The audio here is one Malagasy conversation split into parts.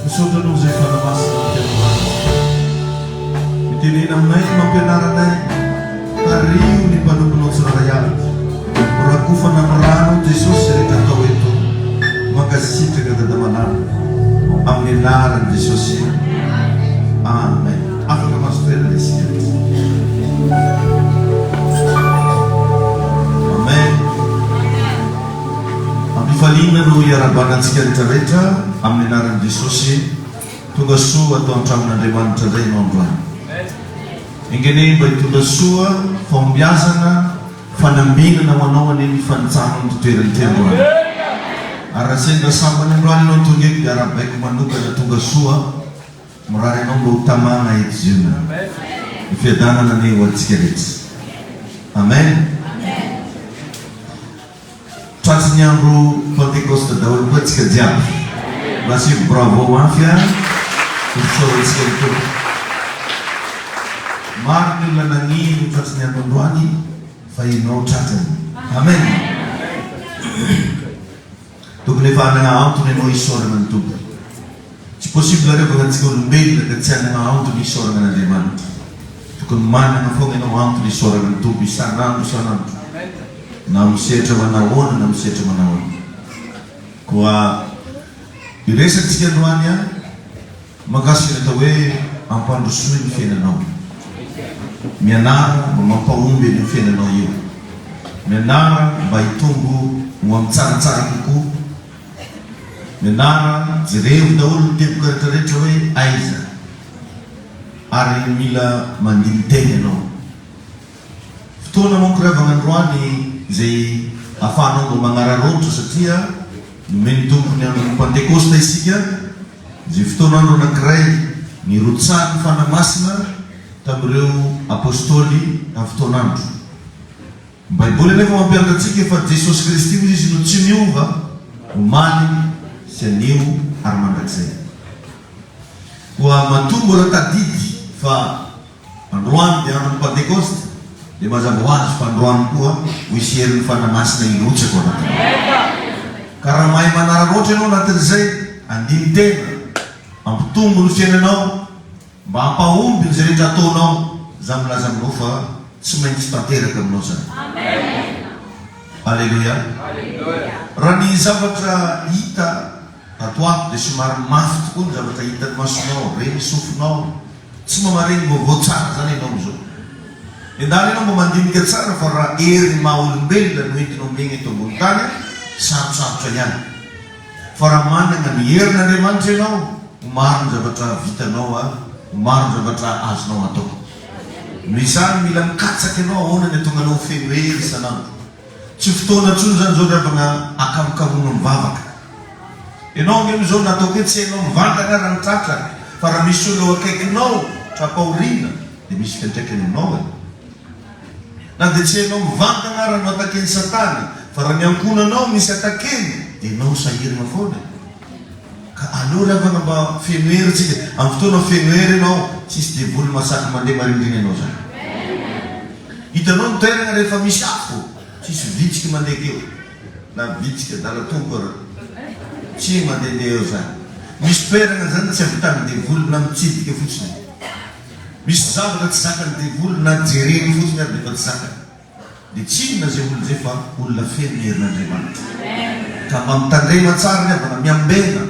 Misaotra anao izay Fanahy Masina mpiaro ahy. Mitenena aminay, mampianara anay, tariho ny mpanomponao tsirairay avy. Rakofana amin'ny rano Jesosy izay rehetra atao eto. Mankasitraka Dada Malala. Amin'ny anaran'i Jesosy. Amen. Afaka mahazo toerana isika. Amen. Am-pifaliana no iarahabana antsika rehetra rehetra amin'ny anaran'i Jesosy. Tonga soa ato an-tranon'Andriamanitra indray ianao androany. Enga anie mba hitondra soa, fahombiazana, fanambinana ho anao anie ny fanitsahan'ity toerana ity androany. Ary raha sendra sambany androany ianao tonga eto dia arahabaiko manokana tonga soa, mirary anao mba ho tamana eto Ziona. Ny fiadanana anie ho antsika rehetra. Amen. Tratry ny andro Pentecoste daholo koa tsika jiaby. Mba asivo bravo mafy a! Ho fisaorantsika ny Tompo. Maro ny olona naniry ho tratry ny andro androany fa ianao tratrany. Amen! Tokony efa hanagna antony ianao hisaorana ny Tompo. Tsy possible revaka antsika olombelona ka tsy hanagna antony hisaorana an'Andriamanitra. Tokony managna foagna ianao antony hisaorana ny Tompo isan'andro isan'andro. Na amin'ny sehatra manahoana na amin'ny sehatra manahoana. Koa hiresatsika androany an, mahakasika ny atao hoe ampandrosoy ny fiainanao. Mianara mba mampahomby an'io fiainanao io. Mianara mba hitombo ho amin'ny tsaratsara kokoa. Mianara, jerevo daholo ny teboka rehetrarehetra hoe aiza ary mila mandini-tena ianao. Fotoana manko ravagna androany izay afahanao mba magnararaotra satria nomen'ny Tompo ny andron'ny Pantekosta isika, izay fotoan'andro anankiray nirotsahan'ny Fanahy Masina tamin'ireo Apostoly tamin'ny fotoan'andro. Ny Baiboly anefa mampianatra antsika fa Jesosy Kristy hoy izy no tsy miova omaly sy anio ary mandrakizay. Koa matoa mbola tadidy fa Androany dia andron'ny Pantekosta, dia mazava ho azy fa androany koa ho hisy herin'ny Fanahy Masina hirotsaka ao anatinao. Ka raha mahay manararaotra ianao anatin'izay, andinin-tena, ampitombo ny fiainanao mba hampahomby ny izay rehetra ataonao, izaho milaza aminao fa tsy maintsy tanteraka aminao izany. Aleloia. Raha ny zavatra hita ato ato dia somary mafy tokoa ny zavatra hitan'ny masonao, ren'ny sofinao, Tsy mba maregny vaovao tsara zany enao amizao. Endana enao mba mandinika tsara fa raha hery maha olombelona no entinao miaigna eto ambony tany an, sarotsarotra ihany. Fa raha managna ny herin'Andriamanitra enao, ho maro ny zavatra vitanao ary ho maro ny zavatra azonao atao. Noho izany mila mikatsaka enao ahoana ny atonga anao ho feno hery isan'andro. Tsy fotoana intsony zany zao ry havagna akamokamoana mivavaka. Enao ange moa zao nataoko hoe tsy hainao mivantana raha ny tratra fa raha misy olona eo akaikinao tra-pahoriana dia misy fiantraikany aminao e. Na dia tsy hainao mivantana ara no ataken'i satana fa raha ny ankohonanao misy atakeny dia enao sahirana foana e. Ka aleo ry havana mba feno hery tsika, amin'ny fotoana feno hery ianao tsisy devoly masaky mandeha marindrina ianao zany. Hitanao ny toerana rehefa misy afo tsisy vitsiky mandeha keo na vitsika adala tompo ary tsy mandehandeha eo zany. Misy toerana zany tsy avitan'ny devoly na mitsidika fotsiny. Misy zavatra tsy zakan'ny devoly na jereny fotsiny ary dia efa tsy zakany. Dia tsy inona izay olona izay fa olona feno ny herin'Andriamanitra. Ka mba mitandrema tsara ry havana, miambena,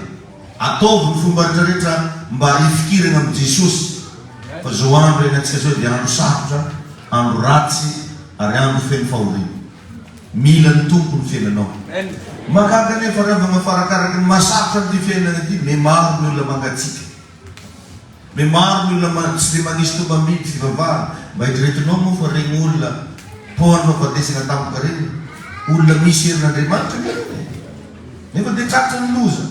ataovy ny fomba rehetra rehetra mba hifikirana amin'i Jesosy, fa izao andro iainantsika izao dia andro sarotra, andro ratsy ary andro feno fahoriana. Mila ny Tompo ny fiainanao. Mahagaga anefa ry havana fa arakaraky ny mahasarotra an'ity fiainana ity, mihamaro ny olona mangatsiaka. Mais maro ny olona tsy dia magnisy tombam-bidy fivavahana. Mba eritreretinao moa fa regny olona poan'ny fahafatesana tampoka regny, olona misy herin'Andriamanitra ve regny e? Nefa dia tratra ny loza.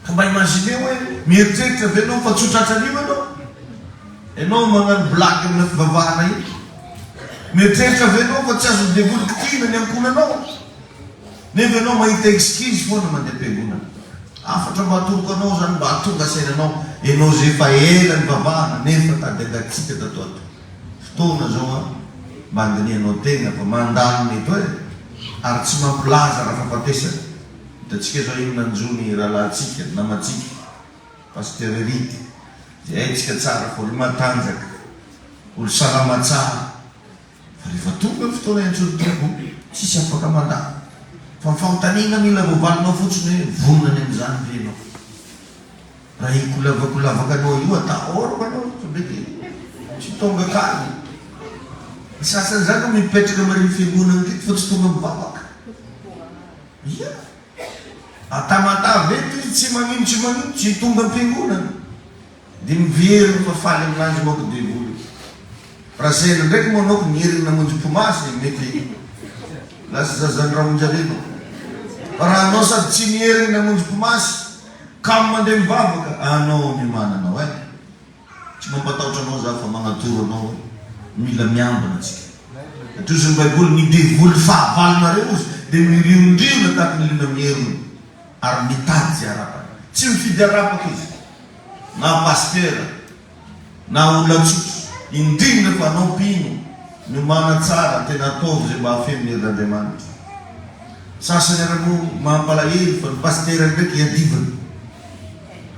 Ka mba imaginez hoe mieritreritra ve enao fa tsy ho tratran'io enao? Enao magnano blague amina fivavahana io. Mieritreritra ve enao fa tsy azon'ny devoly kitihina ny ankohonanao? Nefa ianao mahita excuse foana mandeha am-piangonana. Hafatra mba atoroko anao izany mba hahatonga saina anao, ianao izay efa ela nivavahana nefa tady hangatsiaka tato ato. Fotoana izao an, mba handinihanao tegna fa mandalo ny eto e! Ary tsy mampilaza raha-fahafatesana. Hitantsika izao ino nanjo ny rahalahintsika, ny namantsika, Pasteur Eric, izay haintsika tsara fa olo matanjaka, olo salama tsara. Fa rehefa tonga ny fotoana iantsoan'ny Tompo, tsisy afaka mandà. Fa ny fanontaniana mila voavalinao fotsiny hoe, vonona ny amin'izany ve ianao? Raha hikolavakolavaka anao io, atahorako anao fa mety tsy tonga akany. Ny sasany zany no mipetraka mariny fiangonana aketo fa tsy tonga mivavaka. Ia. A Tamatave eto izy tsy magnino tsy magnino, tsy tonga am-piangonana. Dia miverina fa faly aminanjy manko devoly. Raha sendra ndraiky moa anao ko nierigny namonjy mpimasy mety lasa zazan'i Ramonjareno. Fa raha anao sady tsy nierigny namonjy mpimasy, kamo mandeha mivavaka, anao miomàna anao eh. Tsy mampatahotra anao za fa magnatoro anao hoe mila miambina tsika. Satria ozy ny baiboly ny devoly fahavalonareo ozy dia miriondriona tahaka ny liona mierona ary mitady izay harapany. Tsy mifidy harapaka izy na pasitera na olona tsotra indrindra fa anao mpino miomàna tsara tena ataovy izay mba hahafeno ny herin'Andriamanitra. Sasany ary moa mampalahelo fa ny pasitera ndraiky iadivana.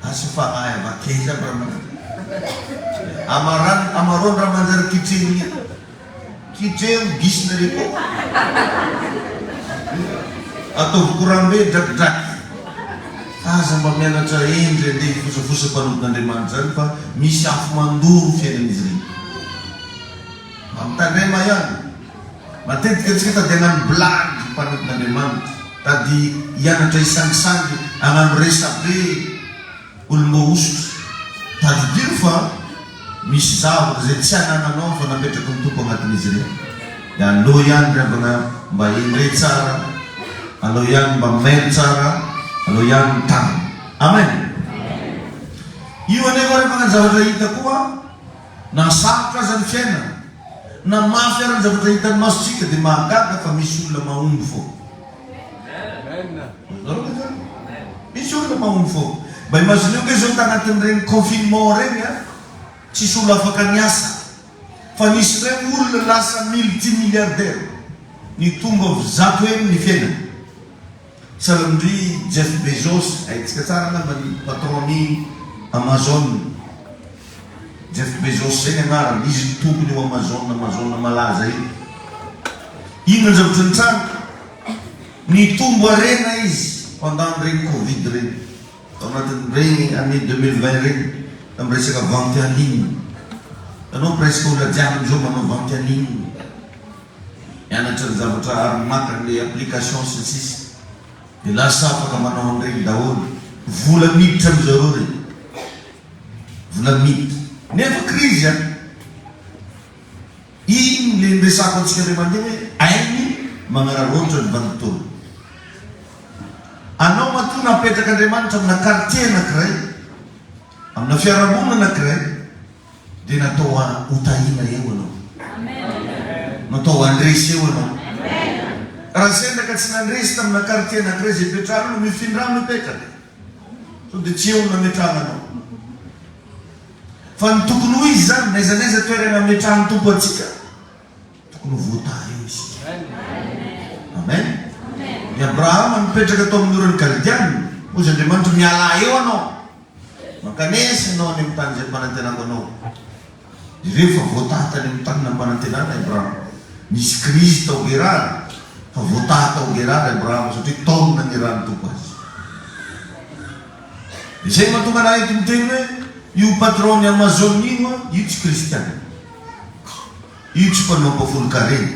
Asa fagnahy avakaiza aby raha manjary. Amaran amaron raha manjary kitregny kitregny gisina re ko. Ataovy korambe drakidraky. Aza mba mianatra hendry andeha hifosafosa mpanompon'Andriamanitra zany fa misy afo mandoro fiainan'izy ireny. Mba mitandrema ihany. Matetika antsika tady hagnano blague mpanompon'Andriamanitra, tady hianatra hisangisangy hagnano resabe olom-boahosotra. Tadidio fa misy zavatra izay tsy anananao fa napetraky ny Tompo agnatin'izy ireo. Dia aleo ihany ry havana mba hendre tsara, aleo ihany mba mailo tsara, aleo ihany mitandrina. Amen! Io anefa ry havana ny zavatra hita koa. Na sarotra aza ny fiainana, na mafy ara ny zavatra hitan'ny masontsika dia mahagaga fa misy olona mahomby foana. Azonareo ve zany? Misy olona mahomby foana. Mba imagineo nge zao tanatin'ireny confinement ireny an, tsisy olona afaka niasa, fa nisy indray olona lasa multimilliardaire, nitombo avy 100 heny ny fiainany. Sahala amin-dry Jeff Bezos, haintsika tsara angamba ny patron-ny Amazon. Jeff Bezos zay ny anarany, izy no tompon'io Amazon Amazon malaza io. Inona ny zavatra nitranga? Nitombo harena izy pendant an'ireny Covid ireny, tao anatin'ireny année 2020 ireny, tamin'ny resaka vente en ligne. Hitanao presque olona jiaby amin'izao manao vente en ligne. Mianatra ny zavatra ary maka an'ilay application sy ny sisa Dia lasa afaka manao an'ireny daholo. Vola miditra amin'zareo ireny. Vola miditra. Nefa krizy an! Iny le niresahako antsika indray mandeha hoe ainy magnararaotra ny vanim-potoana. Anao matoa napetrak'Andriamanitra amina quartier anakiray, amina fiarahamonina anakiray, Dia natao ho tahiana eo ianao. Natao handresy eo ianao. Raha sendra ka tsy nandresy tamina quartier anankiray izay ipetrahanao, mifindrà mipetraka. Sao dia tsy eo no nametrahana anao. Fa ny tokony ho izy izany, n'aiza n'aiza toerana ametrahan'ny Tompo antsika, tokony ho voatahy eo isika. Amen. I Abrahama nipetraka tao amin'ny oran'ny Kaldiana, hoy izy Andriamanitra, mialà eo anao. Mankanesa ianao any amin'ny tany izay nampanantenako anao. Jereo fa voataha tany amin'ny tany nampanantenana i Abrahama. Nisy krizy tao Gerara, fa voataha tao Gerara i Abrahama satria tao no nanirahan'ny Tompo azy. Izay no mahatonga anah eto miteny hoe io patron-n'ny Amazon io an, io tsy kristiana. Io tsy mpanao ampahafolon-karena.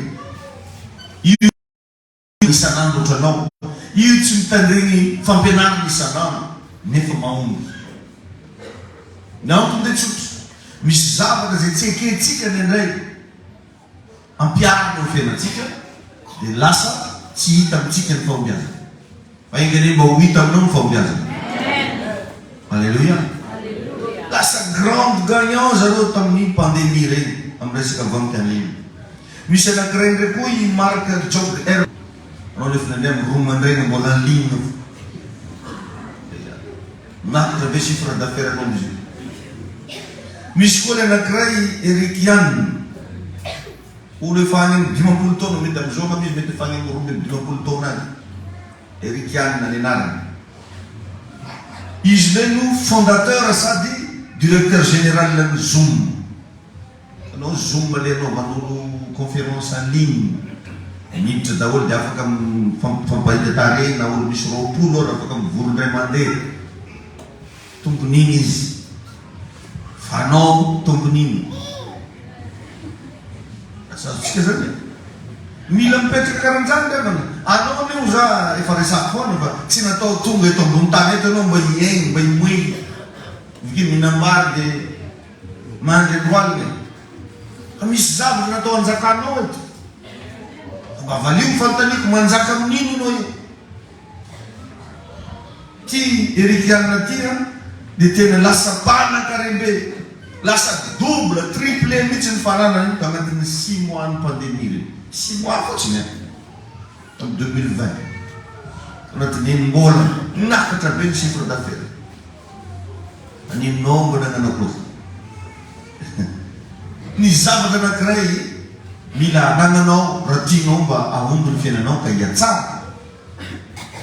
Io. Isan'andro ohatranao io tsy mitandregny fampianarana isan'andro nefa mahomby. Ny antony dia tsotra, misy zavatra izay tsy ekentsika indraindray ampiharina eo fiainantsika dia lasa tsy hita amintsika ny fahombiazana. Fa enga anie mba ho hita aminao ny fahombiazana. Alléluia. Lasa grande gagnant zareo tamin'ny pandémie ireny amin'ny resaka vente en ligne. Misy anankiray indray koa i Mark Jogger. Anao nefa indraindray amin'ny roa mandraina mbola en ligne fo. Miakatra be chiffre d'affaires anao amizay. Misy koa ny anankiray Eric Yan. Olo efa any amin'ny 50 taona mety amizao angamba izy mety efa any amin'ny 52 taona any. Eric Yan ny anarany. Izy indray no fondateur sady directeur général ny Zoom. Anao zoom le anaovan'olo conférence en ligne miditra daholo dia afaka mifampahita tarehy na olo misy 20 ary afaka mivory indray mandeha. Tompon'iny izy. Fa anao tompon'iny. Lasa azontsika zany e. Mila mipetraka karan'izany ry havana. Anao anie ho za efa resako foana fa tsy natao tonga eto ambony tany eto ianao mba hiaigny, mba himoegny. Avy mihinam-bary dia Mandry andro alina e. Fa misy zavatra natao hanjakanao eto. Fa mba valio ny fanontaniako, manjaka amin'ino ianao io? Ty Eric Yann ty an, dia tena lasa mpanan-karem-be. Lasa double, triple mihitsy ny fananany tanatin'ny six mois ny pandemie ireny. Six mois fotsiny an. Tamin'ny 2020. Tanatin'ny enim-bolana, niakatra be ny chiffre d'affaires. Ny nombre nanao akory. Ny zavatra anankiray mila anananao raha tianao mba hahomby ny fiainanao ka hihatsara,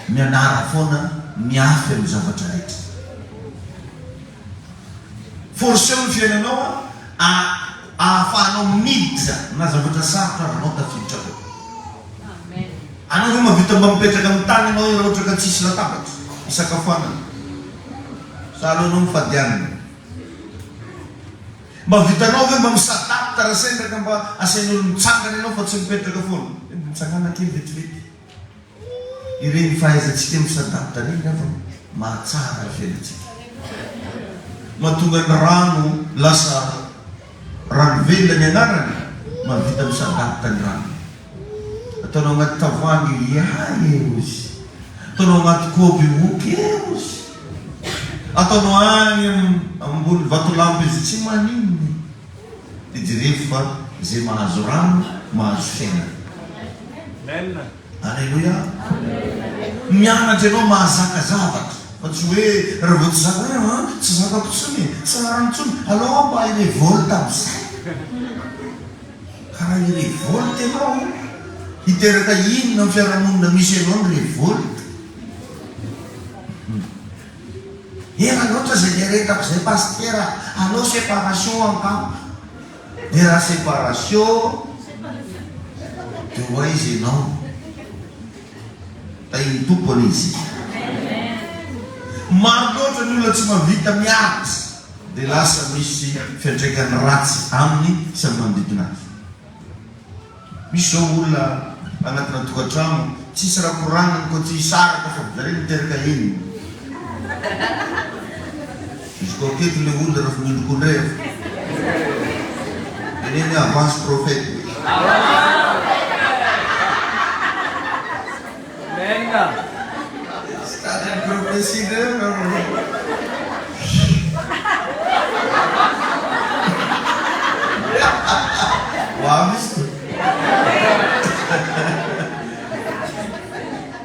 mianara foana miafy amin'ny zavatra rehetra. Forceo ny fiainanao ahafahanao miditra na zavatra sarotra ary anao tafiditra ao. Anao ve mahavita mba mipetraka amin'ny tany ianao raha ohatra ka tsisy latabatra hisakafoanana? Sa aleonao mifady hanina? Mba vitanao ve mba mi-s'adapte raha sendra ka mba asain'olo mitsangana ianao fa tsy mipetraka foana? Mba mitsangana kely vetivety. Ireny fahaizantsika mi-s'adapte ireny angamba mahatsara ny fiainantsika. Mahatonga ny rano lasa rano velona ny anarany, mahavita mi-s'adapte ny rano. Ataonao agnaty tavoahangy iay e ozy. Ataonao agnaty kaopy ok ozy. Ataonao agny ambony vatolampy izy tsy maninona e. De jerevo fa ze mahazo rano mahazo fiainana. Amen. Aleloia. Mianatra ianao mahazaka zavatra fa tsy hoe raha vao tsy zaka hoe an tsy zakako intsony e, tsy rariny intsony, alao aho mba hi-revolte amizay. Ka raha hi-revolte ianao, hiteraka inona amin'ny fiarahamonina misy anao ny revolte? Ela loatra izay niaretako izay pasitera, aleo séparation angamba. Dia raha séparation dia ho aiza ianao? Tahin'ny Tompo anie isika. Maro loatra ny olona tsy mahavita miaritra. Dia lasa misy fiantraikany ratsy aminy sy amin'ny manodidina azy. Misy izao olona anatina tokantrano tsisy raha koragniny koa tsy hisaraka fa zareo miteraka enina. Izy koa aketo le olona raha miondrikondrehaka. Teneno hoe avance prophète. Amen. Sady ny prophetie ndray angamba. Ho avy izy to.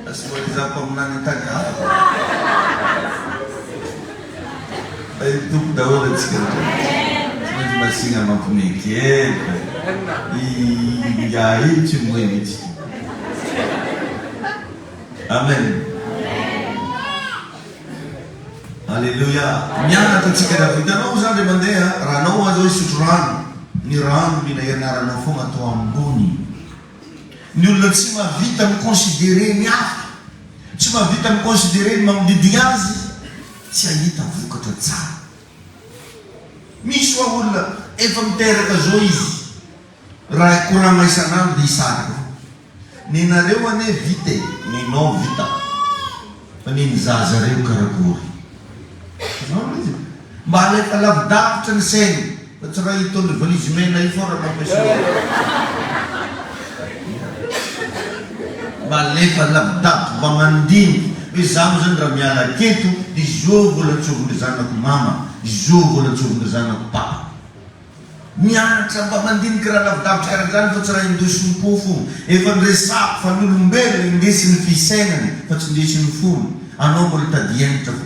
Asio izaho mpaminany an-tany hafa. Fa io Tompo daholo antsika rehetra. Tsy maintsy mba asiana mampiomehy kely fa ingahy io tsy moe mihitsy. Amen. Alléluia. Mianatra antsika raha vitanao zany ry mandeha, raha anao aza hoe hisotro rano, ny rano mila ianaranao foagna atao ambony. Ny olona tsy mahavita mi-considerer ny hafa, tsy mahavita mi-considerer ny magnodidigna azy, tsy hahita vokatra tsara. Misy hoa olona efa miteraka zao izy, raha koragna isan'andro dia hisaraka foana. Nenareo anie vita e, nenao vita, fa nen'ny zaza reo karakory? Azonao ilay izy? Mba alefa lavidavitra ny sainy fa tsy raha hitondra valise mena io foana no ampiasaina. Mba alefa lavidavitra, mba mandinika hoe za moa zany raha miala aketo dia izao mbola antsovin'ny zanako mama, izao mbola antsovin'ny zanako papa. Mianatra mba mandinika raha lavidavitra karan'izany fa tsy raha indosin'ny-po fony. Efa niresahako fa ny olombelona indesin'ny fisainany fa tsy indesin'ny fony. Anao mbola tady hianatra fo.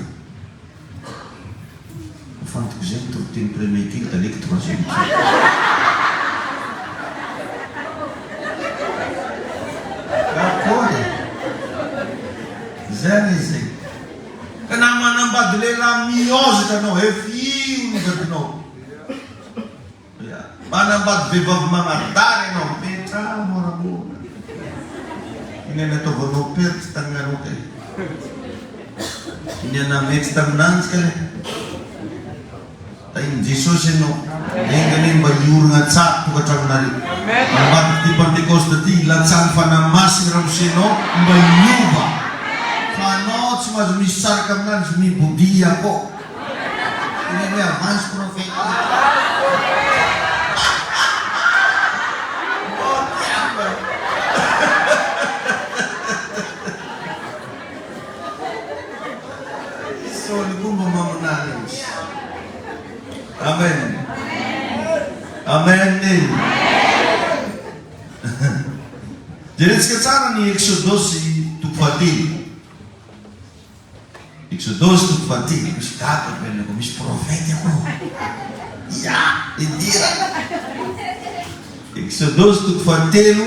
Fantoko izay ny toriteny premier culte aleoko troisième culte. Akory e! Zany izy zay. Ka na manambady lehilahy miozatra anao efa io ny vadinao. Ya. Manambady vehivavy manadala ianao, mipetraha moramora. Iniana ataovanao perte taminareo kay. Iniana mety taminanjy kay. Tahin'i Jesosy ianao. Enga anie mba hiorina tsara tokantranonareo. Ambadik'ity Pentekosta ity, hilatsahan'ny Fanahy Masina ramosenao mba hiova. Fa anao tsy mahazo misaraka aminanjy mibodia koa. Teneno hoe avance prophète. Saoly koa mba maminany izy. Amen. Amen. Jerentsika tsara ny Exodosy toko fahatelo. Exodosy toko fahatelo, misy gaga ny velona koa, misy profety akoho. Ya, idira. Exodosy toko fahatelo.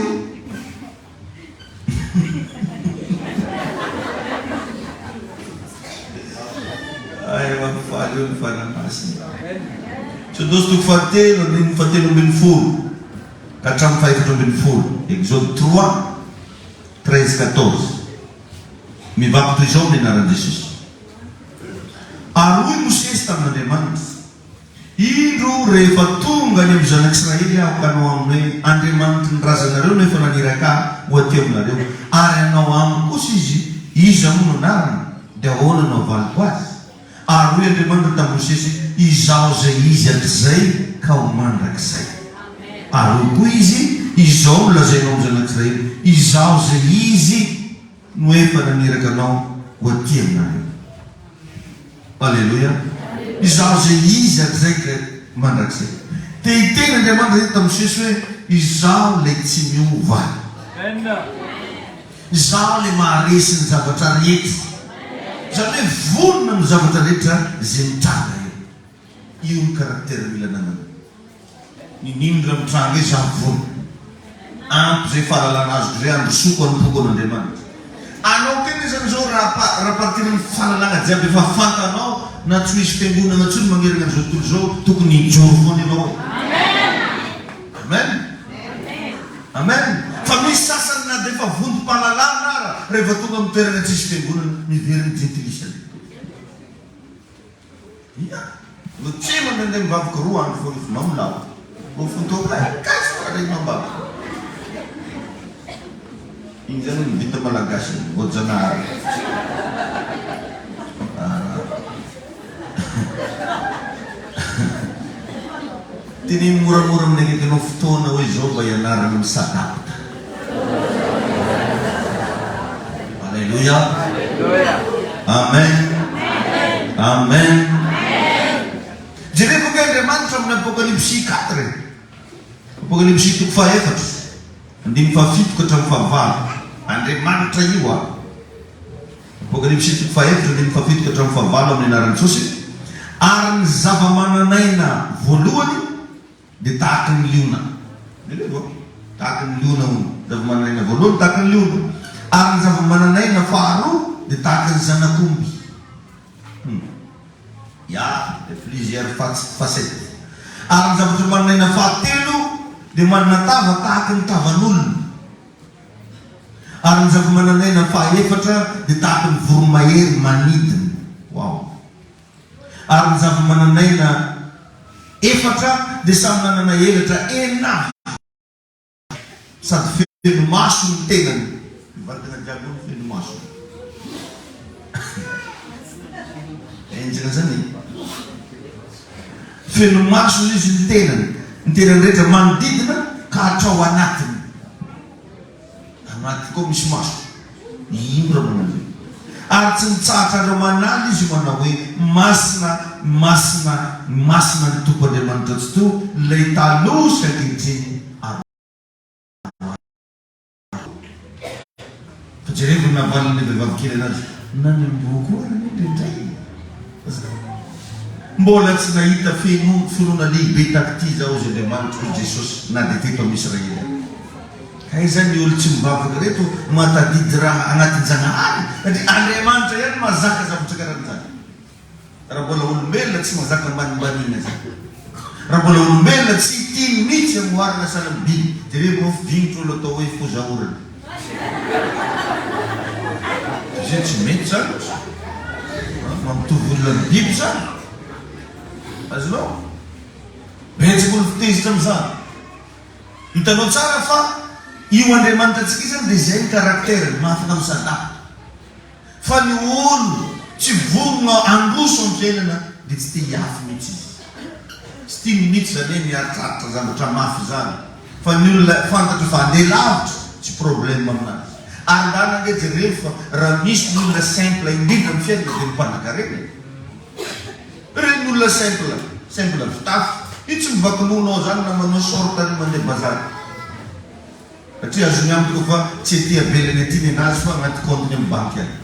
Ay, mampifaly eo ny Fanahy Masina. Exodosy toko fahatelo, andininy fahatelo ambin'ny folo ka hatramin'ny faha-14. Exode 3, 13, 14. Mivaky toy izao amin'ny anaran'i Jesosy. Ary hoy Mosesy tamin'Andriamanitra, Indro, rehefa tonga any amin'ny zanak'Israely aho ka hanao aminy hoe, Andriamanitry ny razanareo no efa naniraka ahy ho aty aminareo, ary hanao amiko kosa izy, Iza moa no anarany? Dia ahoana no havaliko azy? Ary hoy Andriamanitra tamin'i Mosesy, Izaho izay Izy hatrizay ka ho mandrakizay. Ary hoy koa Izy, Izao no lazainao amin'ny zanak'Israely, Izaho izay Izy no efa naniraka anao ho aty aminareo. Aleloia! Izaho izay Izy hatrizay ka mandrakizay. Te hiteny Andriamanitra eto tamin'i Mosesy hoe, Izaho ilay tsy miova. Izaho ilay maharesy ny zavatra rehetra. Izany hoe vonona amin'ny zavatra rehetra izay mitranga eo. Io ny caractère mila ananana. Niniana raha mitranga eo izaho vonona. Ampy izay fahalalana azoko izay handrosoako hanompoako an'Andriamanitra. Anao tena izany izao raha raha partir ny fahalalana jiaby efa fantanao na tsy misy fiangonana intsony manerana an'izao tontolo izao tokony hijoro foana ianao e. Amen. Amen. Fa misy sasany na dia efa vontom-pahalalana ara rehefa tonga amin'ny toerana tsisy fiangonana miverina jentilisa. Ia! No tsy mandehandeha mivavaka roa andro vao mamo lava. Vao fotoana gasy fa regny mambabo. Igny zany ny vita malagasy voajanahary. Teneno moramora amin'ny akaikinao fotoana hoe izao mba hianarana mi-s'adapte. Alléluia. Amen. Amen. Jereko ange Andriamanitra amin'ny Apokalypsy 4 e. Apokalypsy toko fahaefatra, andininy fahafito ka hatramin'ny fahavalo. Andriamanitra io a. Apokalypsy toko fahaefatra andininy fahafito ka hatramin'ny fahavalo amin'ny anaran'i Jesosy, Ary ny zava-manan'aina voalohany dia tahaky ny liona. Jereo a! Tahaky ny liona hono. Zava-manan'aina voalohany tahaky ny liona. Ary ny zava-manan'aina faharoa dia tahaky ny zanak'omby. Hum. Ya, de plusieurs facettes. Ary ny zavatra manan'aina fahatelo dia manana tava tahaky ny tavan'olona. Ary ny zava-manan'aina fahaefatra dia tahaka ny voromahery manidina. Wow! Ary ny zava-manan'aina efatra dia samy nanana elatra enina avy, sady feno maso ny tenany. Ny vatana jiaby hono feno maso. Enjana zany e! Feno maso izy ny tenany, ny tenany rehetra manodidina ka hatrao anatiny. Anatiny koa misy maso. Ino raha manao izay? Ary tsy mitsahatra andro aman'alina izy manao hoe, Masina, masina, masina ny Tompo Andriamanitra Tsitoha, ilay taloha sy ankehitriny ary ho avy. Fa jerevo ny navalin'ilay vehivavy kely anazy, Nanemboa koa ary anie indraindray e! Mbola tsy nahita feno finoana lehibe tahaka ity izaho, hozy Andriamanitro, hoy Jesosy, na dia teto amin'i Israely aza. Aiza ny olo tsy mivavaka reto mahatadidy raha agnatin-janahary? Satria Andriamanitra ihany mahazaka zavatra karahan'izany. Raha mbola olombelona tsy mahazaka ambanimbaniana zany. Raha mbola olombelona tsy tiany mihitsy amoharina sahala amin'ny biby. Jereo moa vignitra olo atao hoe foza orana. Izay tsy mety zany. Mampitovy olona amin'ny biby zany. Azonao? Betsaka olo tezitra amin'izany. Hitanao tsara fa io Andriamanitra antsika io zany dia izay ny caractère-ny, mahafaka mi-s'adapte. Fa ny olo tsy vonona handroso am fiainana dia tsy te hiafy mihitsy izy. Tsy tiany mihitsy zany hoe miaritraritra zavatra mafy zany. Fa ny olona fantatro fa handeha lavitra tsy problème aminazy. Ary ndana ange jereo fa raha misy ny olona simple indrindra am fiainana dia ny mpanakarena e. Ireny olona simple, simple fitafy, io tsy mivaky loha nao zany na manao short any mandeha bazary. Satria azony antoka fa tsy ety avelany aty nenazy fa agnaty compte-ny am banky any.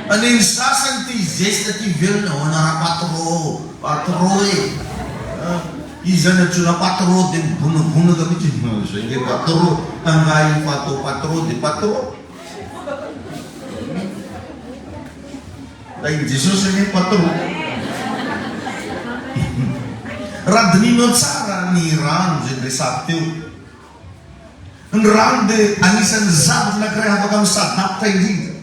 Fa ny sasany te hi-geste aty ivelany ahoana ra patro, patro e! Izy zany antsoina patro de mibonabonaka mihitsy, zay nge patro, angaha io fa atao patro de patro? Tahin'i Jesosy anie patro. Raha dinihinao tsara ny rano izay niresahako teo, Ny rano dia anisan'ny zavatra anankiray afaka mi-s'adapte indrindra.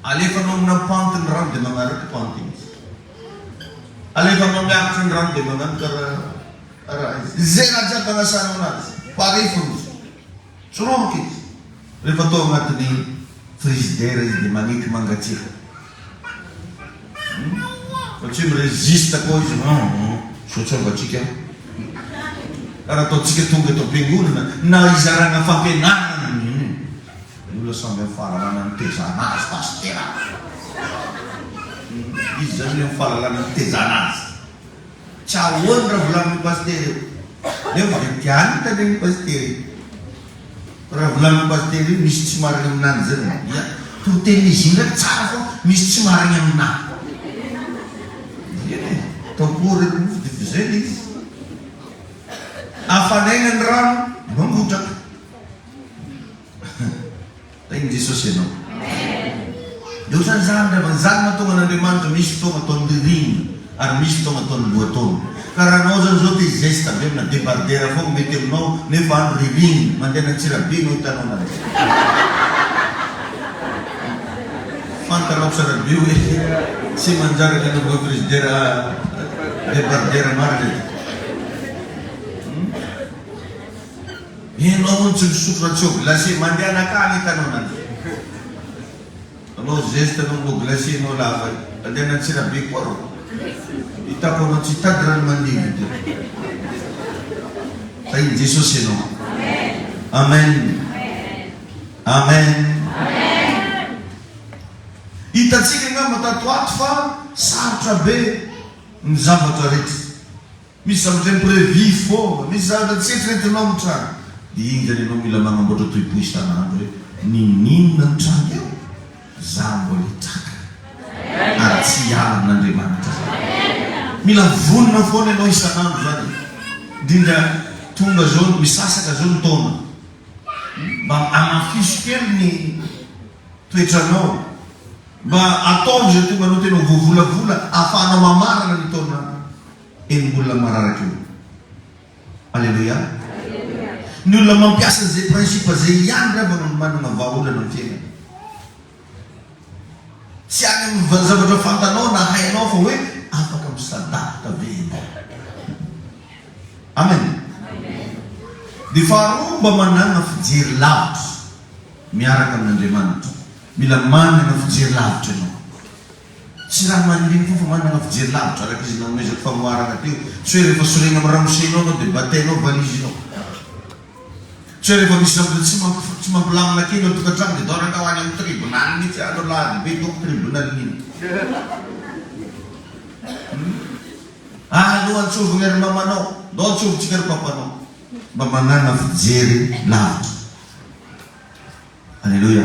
Alefanao amina pente ny rano dia magnaraka pente iny izy. Alefanao miakatra ny rano dia magnano karaha raha izy. Izay raha jiaby agnasanao anazy, pare fona izy. Tsy romotra izy. Rehefa atao agnatin'ny frigidaire izy dia magneky mangatsiaka. Fa tsy hoe mi-resiste koa izy hum sao tsy hangatsiaka aho. Raha ataontsika tonga eto am-piangonana na hizarana fampianarana hum ny olona samby amin'ny fahalalana nitezana azy pasitera. Izy zany ny amin'ny fahalalana nitezana azy. Tsy ahoany raha volanin'io pasitera io. Nefa dia tiany hitandregny pasitera io. Raha volanin'io pasitera io misy tsy marigny aminany zany. Ya, toritenin'izy iny ndraiky tsara fô misy tsy marigny aminahy. Eny e, ataoko reny mofo dia efa zay le izy. Afanaina ny rano, mangotraka. Tahin'i Jesosy ianao. Dia ohatran'izany ry havana, izany mahatonga an'Andriamanitra misy fotoagna ataony ririnina ary misy fotoagna ataony lohataona. Ka raha anao zany zao te hi-zesta be amina debardera foagna mety aminao nefa andro ririnina, mandeha any Antsirabe no ahitanao anazy. Fantanao tsara be hoe tsy manjary ny anaovana frigidaire debardera marina e. Enao hono tsy misotro raha tsy au glacier, mandehana akany hitanao ananjy. Anao zesta anao manao glacier nao lava io. Andehana Antsirabe koa rô. Hitako anao tsy hitady rano mandevy ity. Tahin'i Jesosy ianao. Amen. Amen. Hitantsika angamba tato ato fa sarotra be ny zavatra rehetra. Misy zavatra imprevu foana, misy zavatra tsy eritreretinao mitranga. Dia iny zany ianao mila manamboatra toe-po isan'andro hoe n'inon'inona mitranga eo, za mbola hitraka ary tsy hiala amin'Andriamanitra za. Mila vonona foana ianao isan'andro zany e. Indrindra tonga zao, misasaka zao ny taona. Mba hamafiso kely ny toetranao. Mba ataovy izay tonga anao tena ho voavolavola ahafahanao mamarana ny taona enim-bolana mararaka io. Aleloia. Ny olona mampiasa an'izay principe izay ihany ry havana no manana vahaolana amin'ny fiainana. Tsy any amin'ny zavatra fantanao na hainao fa hoe afaka mi-s'adapte ve ianao. Amen. Dia faharoa mba manàna fijery lavitra miaraka amin'Andriamanitra. Mila manana fijery lavitra ianao. Tsy raha maniriny koa fa manana fijery lavitra araka izy nanomezako fagnoharana teo. Tsy hoe rehefa sorena amin'ny ramosenao anao dia batainao valizinao. Tsy hoe rehefa misy zavatra tsy tsy mampilamina kely ao an-tokantrano dia dao rangah ho any amin'ny tribonaly mihitsy andro alahady be doko tribonaly iny. Hum. Aleo antsovigna ry mamanao, ndao antsovintsika ry papanao. Mba manàna fijery lavitra. Aleloia.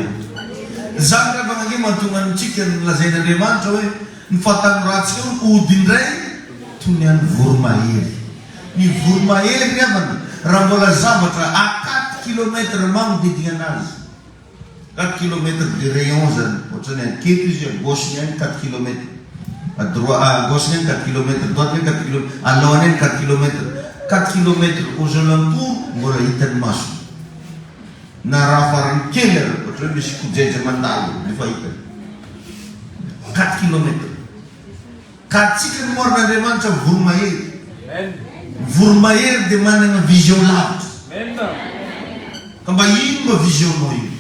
Izany ry havana ange mahatonga antsika ny lazain'Andriamanitra hoe ny fahatanorantsika io hody indray toy ny an'ny voromahery. Ny voromahery ry havana raha mbola zavatra à quatre kilomètres magnodidigna anazy, quatre kilomètres de rayon zany, ohatrany aketo izy à gauche-ny any quatre kilomètres, à droite, à gauche-ny any quatre kilomètres, droite-ny any quatre kilomètres, alohany any quatre kilomètres, quatre kilomètres aux alentours mbola hitan'ny masony. Na raha farany kely ary ohatra hoe misy kojeja mandalo dia efa hitany. Quatre kilomètres. Ka antsika no moarin'Andriamanitra voromahery. Voromahery dia manana vision lavitra. Ka mba ino mba vision-nao io?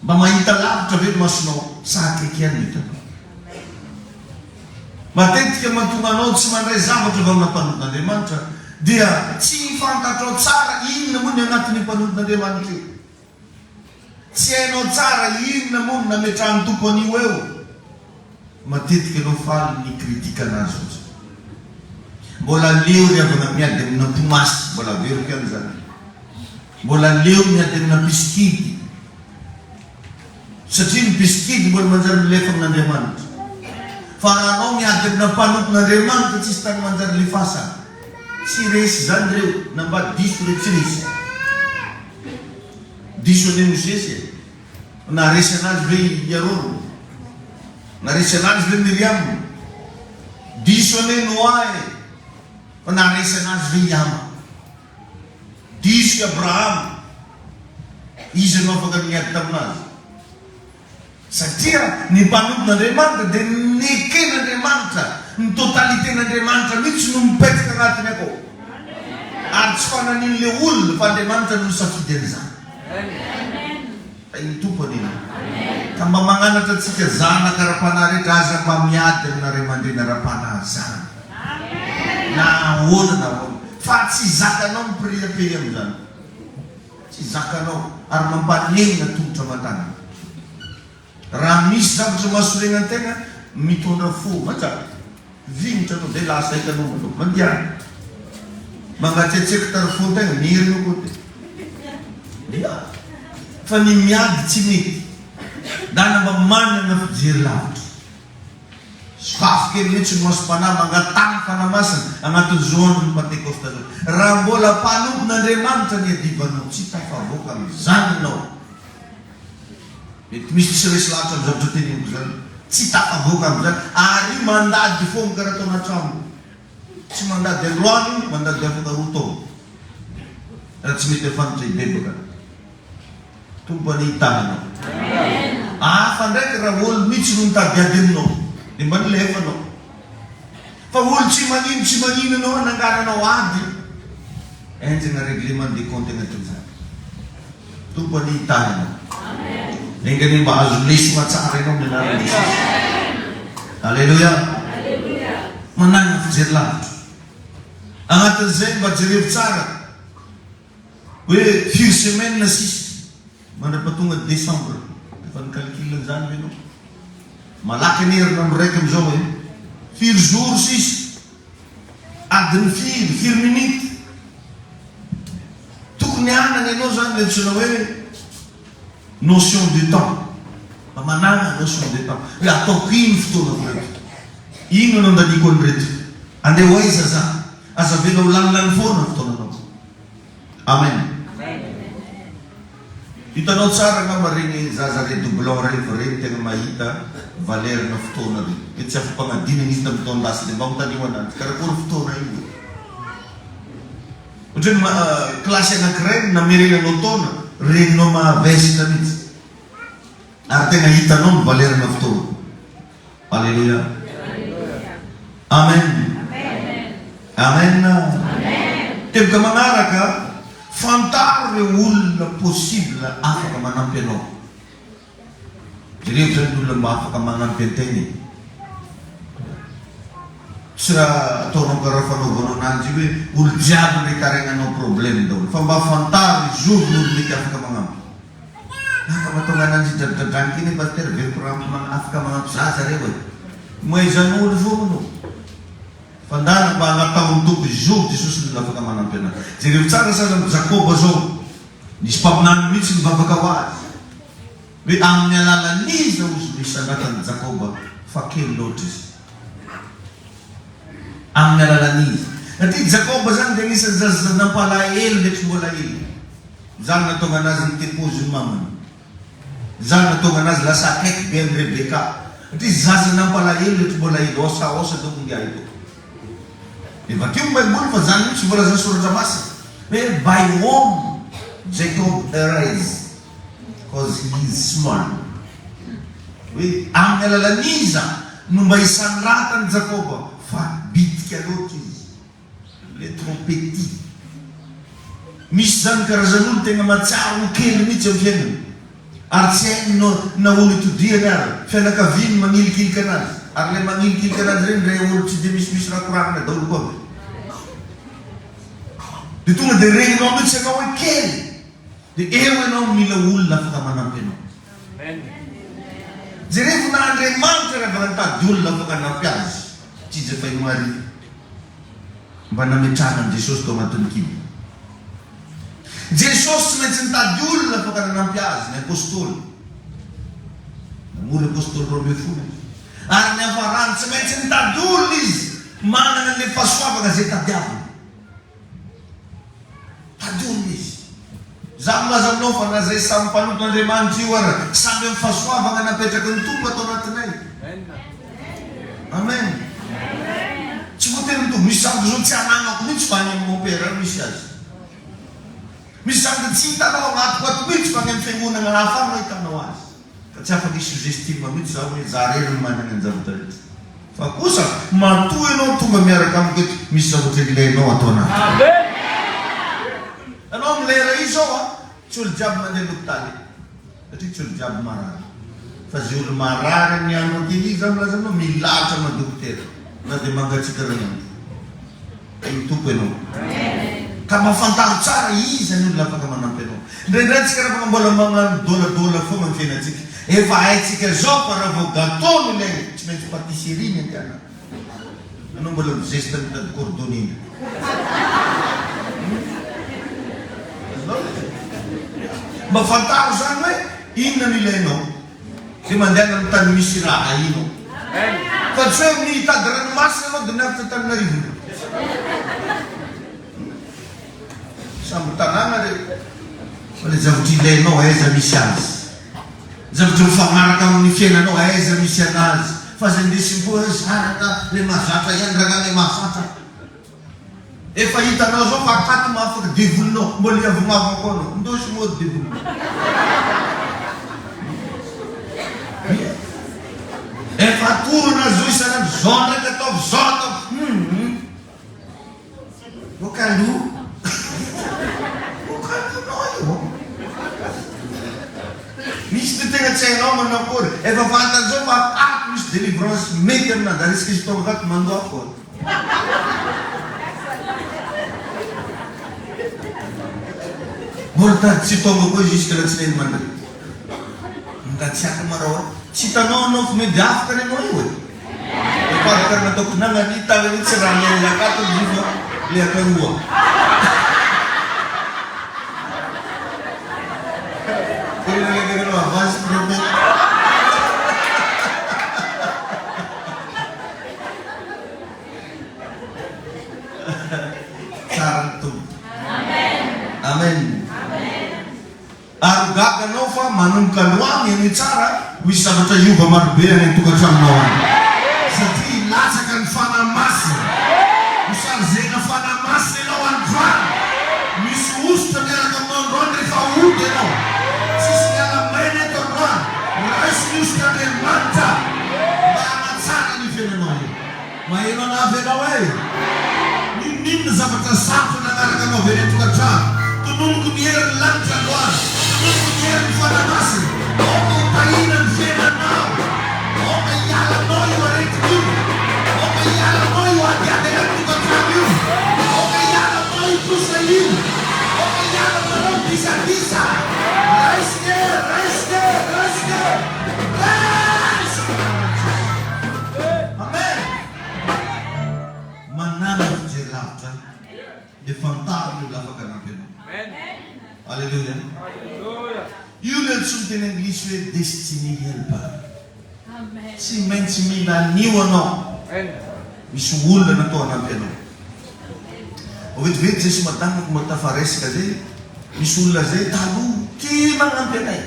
Mba mahita lavitra ve ny masonao sa akaiky ihany no hitanao? Matetika mahatonga anao tsy mandray zavatra avy amina mpanompon'Andriamanitra dia tsy fantatrao tsara inona moa ny anatin'io mpanompon'Andriamanitra io. Tsy hainao tsara inona moa no nametrahan'ny Tompo an'io eo. Matetika ianao faly ny critique anazy fotsiny. Mbola leo ry havana miady amina mpimasy, mbola averiko ihany izany. Mbola leo miady amina mpisikidy. Satria ny mpisikidy mbola manjary milefa amin'Andriamanitra. Fa raha anao miady amina mpanompon'Andriamanitra tsisy tany manjary lefasana. Tsy resy izany ireo na mba diso ireo tsy resy. Diso anie Mosesy e. Naharesy anazy ve i Arona? Naharesy anazy ve Miriam? Diso anie Noa e. Fa naharesy anazy ve i Hama? Diso i Abrahama. Iza no afaka niady taminazy? Satria ny mpanompon'Andriamanitra dia neken'Andriamanitra, ny totalité-n'Andriamanitra mihitsy no mipetraka agnatiny akao. Ary tsy fananian'ilay olona fa Andriamanitra no nisafidy an'izany. Tahin'ny Tompo anie ianao. Ka mba magnanatra antsika zanaka ara-panahy rehetra, aza mba miady amina ray aman-dreny ara-panahy zany. Na ahoana na ahoana. Fa tsy zakanao ny priapehy amin'izany. Tsy zakanao ary mampanenina tongotra aman-tanana. Raha misy zavatra mahasorena an-tegna, mitondra fo manjary. Vignitra anao, dia lasa hitanao manao. Mandehana. Mangatsiatsiaka tary fon-tegna, mierigna koa tegna. Dia. Fa ny miady tsy mety. Ndana mba manana fijery lavitra. Sokafy kely mihitsy ny masom-panahy, mangataha ny Fanahy Masina anatin'izao andron'ny Pantekosta izao. Raha mbola mpanompon'Andriamanitra ny adivanao, tsy tafavoaka amin'izany ianao. Mety misy tsy resy lahatra amin'ny zavatra teneniko izany. Tsy tafavoaka amin'izany. Ary io mandady foana karaha ataona trano. Tsy mandady androany io, mandady afaka roa taona. Raha tsy mety afanitra hibebaka. Tompo anie hitahy anao. Hafa ndraiky raha olo mitsy no mitady ady aminao de mba nilefa anao. Fa olo tsy magnino tsy magnino anao anangananao ady. Enjana règlement de compte agnatin'izany. Tompo anie hitahy anao. Enga anie mba hahazo lesona tsara ianao amin'ny anaran'i Jesosy. Alléluia. Managna fijery lavitra. Agnatin'izay mba jerevo tsara. Hoe firy semaine sisa mandrapatonga décembre? Efa ni-calcul an'izany ve enao? Malaky anie herinandro raika amin'izao e! Firy jours sisa? Adiny firy? Firy minutes? Tokony hanana ianao zany ilay antsoina hoe notion de temps. Mba manàna notion de temps. Hoe ataoko ino fotoanako reto? Inona no andaniako an'ireto? Andeha ho aiza za? Aza avela ho lanilany foana ny fotoananao. Amen. Hitanao tsara angamba regny zaza redoublant revy regny tegna mahita valeur na fotoana regny. Mety tsy afa-pagnadinana izy tamin'ny taon-dasa dia mba anontanio ananjy karakory fotoana io e. Ohatra hoe kilasy anankiray no namerenanao taona, regninao mahavesatra mihitsy. Ary tegna hitanao ny valeur na fotoana. Aleloia. Amen. Amen. Teboka manaraka, fantaro ireo olona possible afaka manampy anao. Jereo zany ny olona mba afaka manampy an-tegna e. Tsy raha ataonao karaha fanaovanao ananjy io hoe olo jiaby no itarainanao problème daholo fa mba fantaro izovy ny olo mety afaka magnampy. Afaka mahatonga ananjy hidradradragny kely hoe pasteur very raha afaka magnampy za zareo e. Moezan'olo foagna anao. Fa ndana mba angataho ny Tompo izovy Jesosy no afaka manampy anao. Jereo tsara sahala amin'i Jakoba zao. Nisy mpaminany mihitsy nivavaka ho azy. Hoe amin'ny alalan'iza hozy no hisandratan'i Jakoba fa kely loatra izy. Amin'ny alalan'iza? Satria Jakoba izany dia anisan'ny zaza nampalahelo ndraiky mbola hely. Izany nahatonga anazy nitepozy ny mamany. Izany nahatonga anazy lasa akaiky be an'i Rebeka. Satria zaza nampalahelo ndraiky mbola hely, osaosa doko ingahy doko. Dia vakio ny baiboly fa izany mihitsy voalazan'ny soratra masina hoe by whom Jacob arise. Cause he is small. Hoe amin'ny alalan'iza no mba hisandratan'i Jakoba fa bitika loatra izy. Il est trop petit. Misy izany karazan'olo tegna mahatsiaro ho kely mihitsy amin'ny fiainany. Ary tsy hainy no na olo itodihany ary. Fianakaviany magnilikilika anazy. Ary ilay magnilikilika anazy ireny ndray olo tsy dia misimisy raha koragnina daholo koa avy. Dia tonga dia regninao mihitsy ianao hoe kely. Dia eo ianao no mila olona afaka manampy anao. Jerevo na Andriamanitra ary afaka nitady olona afaka hanampy azy. Tsy iza fa i Maria. Mba nametrahana an'i Jesosy tao anatin'ny kibo. Jesosy tsy maintsy nitady olona afaka nanampy azy, ny apostoly. Namory apostoly 12 izy. Ary niafarany tsy maintsy nitady olona izy manana an'ilay fahasoavana izay tadiaviny. Tadiovina izy. Izaho milaza aminao fa na izay samy mpanompon'Andriamanitra io ara, samy amin'ny fahasoavana napetraky ny Tompo ato anatinay. Amen. Tsy voatery mitovy. Misy zavatra izao tsy ananako mihitsy fa any amin'ny mompera any misy azy. Misy zavatra tsy hitanao agnatiko ato mihitsy fa any amin'ny fiangonana hafa any no ahitanao azy. Ka tsy afaka hi-sous-estime mihitsy za hoe za rery no manana ny zavatra rehetra. Fa kosa matoa ianao tonga miaraka amiko eto misy zavatra ilainao ato anatiko. Ianao amin'ny lera io zao an, tsy olo jiaby mandeha lopitaly satria tsy olo jiaby marary. Fa ze olo marary amin'ny andro ankehitriny za milaza aminao milahatra ama dokotera na dia mangatsiaka ray andro. Ny Tompo ianao. Ka mba fantaro tsara iza ny olona afaka manampy anao. Indraindray tsika raha mbola magnano dôladôla foagna ny fiainantsika. Efa haintsika zao fa raha vao gâteau no ilaigna, tsy maintsy pâtisserie ny andehanana. Anao mbola mizesta mitady cordonnier. Azonao ve zay? Mba fantaro zany hoe inona no ilainao. Dia mandehana amin'ny tany misy raha ahinao. Fa tsy hoe mitady ranomasina ianao dia miakatra Antananarivo indray. Samby tanàna re. Fa ilay zavatra ilainao aiza misy azy. Zavatra mifanaraka amin'ny fiainanao aiza misy anazy. Fa izay indesim-po hoe zaraka ilay mahazatra ihany rangahy ilay mahafantatra. Efa hitanao zao fa akato mahafaka devolinao mbola hiavognavogna koa anao ndosy mody devolinao Efa atoro anazy zao isan'andro zao ndraiky ataovy zao ataovy hum Boka aloha Boka aloha io Misy ty tegna tsy hainao manao akory efa fantany zao fa akato misy délivrance mety aminazy ary isaka izy tonga akato mandoa foana. Mbola tady tsy tonga koa izy jusque latsinainy mandray. Mangatsiaka marao e. Tsy hitanao anao fa medy afaka ny anao io e. Efa araka ny nataoko nagnany tagnany tsy raha miaina akato izy io fa le akaroa. Tena le akaroa avance prophète. Tsara ny Tompo. Amen. Ary ho gaga anao fa manomboka androany henoy tsara ho hisy zavatra hiova marobe any an-tokantranonao any. Satria hilatsaka ny Fanahy Masina. Ho chargena Fanahy Masina ianao androany. Misy hosotra miaraka aminao androany rehefa hody ianao. Tsisy miala maina eto androany. Raiso ny hosotr'Andriamanitra mba hanatsara an'io fiainanao io. Maheno anah ve enao eh? N'inon'inona zavatra sarotra nanaraka anao avy any an-tokantrano, tononiko ny herin'ny lanitra androany, tononiko ny herin'ny Fanahy Masina, aoka ho tahiana ny fiainanao. aminao. Aoka hiala aminao io aretina io. Aoka hiala aminao io adiady any amin'ny tokantrano io. Aoka hiala aminao io trosa io. Aoka hiala aminareo ny disadisa. Raisina e, raisina e, raisina e. Raisina anaran'i Jesosy. Amen. Manàna fijery lavitra dia fantaro ny olona afaka hanampy anao. Aleloia. Io ilay antsoin'ny teny anglisy hoe destiny helper. Tsy maintsy mila an'io anao. Misy olona natao hanampy anao. Vao vetivety zay sy madamako mba tafaresaka zay, misy olona zay taloha tia magnampy anay.